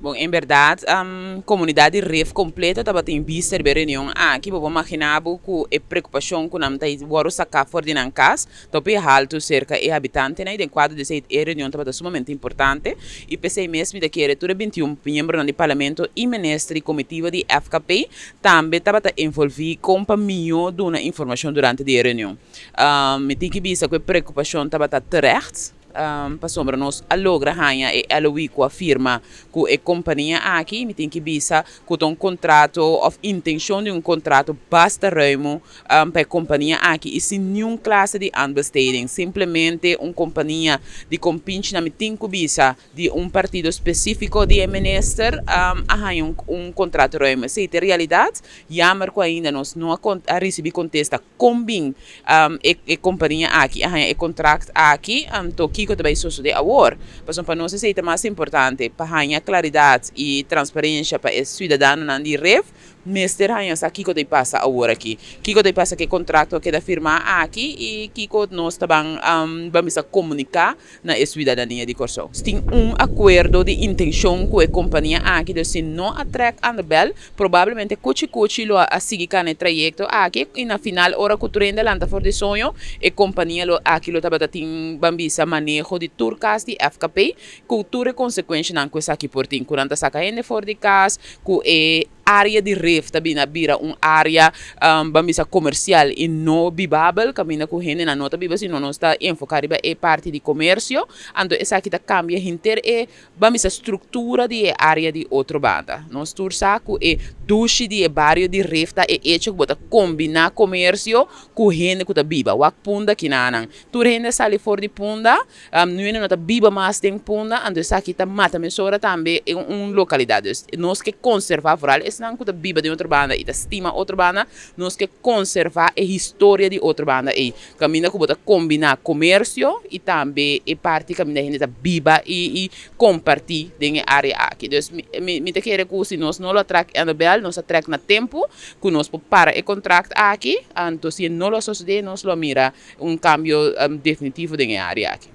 Bon, en bèrdat, komunidat di Rif kompleto tabatin bista riba e reunion aki. Bo por imaginá bo ku e preokupashon ku nan ta wòrdu saká for di nan kas ta hopi haltu serka e habitantenan i den kuadro di esei e reunion tabata sumamente importante i p'esei mes mi ta kere tur e 21 miembronan di parlamento i minister i komitiva di FKP tambe tabata envolví kon pa mihó duna informashon durante di e reunion. Mi tin ki bisa ku e preokupashon tabata terecht. Pasobra nos a logra haña e LOI ku a firma ku e kompania aki, mi tin ki bisa ku ta un kontrato òf intenshon di un kontrato basta ruimo pa e kompania aki i sin niun klase di aanbesteding. Simplemente un kompania di kompinchinan mi tin ku bisa di un partido spesífiko di e minister a haña un kontrato ruimo. Esei ta e realidat. Jammer ku ainda nos no a risibí kontesta. Kon bin e kompania aki a haña e kontrakt aki, anto kiko ta bai sosodé awor? Pasobra pa nos esei ta mas importante, pa haña klaridat i transparensha pa e siudadanonan di Rif mester haña sa kiko ta bai pasa awor aki. Kiko ta bai pasa ku e kontrakto a keda firmá aki i kiko nos ta ban ban bisa komuniká na e siudadania di Kòrsou. Tin un akuerdo di intenshon ku e kompania aki, dus si no a trèk aan de bèl, Probablemente kuchi kuchi lo a sigui kana e trayekto aki i na final ora ku tur hende a lanta for di soño e kompania lo aki lo tabata tin ban bisa maneho di tur kas di FKP ku tur e konsekuenshanan ku esaki por tin ku nan ta saka hende for di kas ku e área di ref ta bina bira un área ban bisa komersial i no bibabel kaminda ku hendenan no ta biba sino nos ta enfoká riba e parti di komersio anto esaki ta kambia henter e Ban bisa struktura di e área di Otrobanda. Nos tur sa ku e dushi di e bario di Rif ta e echo ku bo ta kombiná komersio ku hende ku ta biba. Wak Punda kinanan. Tur hende a sali for di Punda, nu hende no ta biba mas den Punda, anto esaki ta mata mesora tambe un lokalidat. Dus nos ke konservá, vooral esnan ku ta biba den Otrobanda i ta stima Otrobanda, nos ke konservá e historia di Otrobanda ei. Kaminda ku bo ta kombiná komersio i tambe e parti kaminda hende ta biba i kompartí den e área aki. Dus mi ta kere ku si nos no lo a trèk Annabel, nos a trèk na tempu ku nos por para e kontrakt aki. Anto si e no lo a sosodé nos lo a mira un kambio definitivo den e área aki.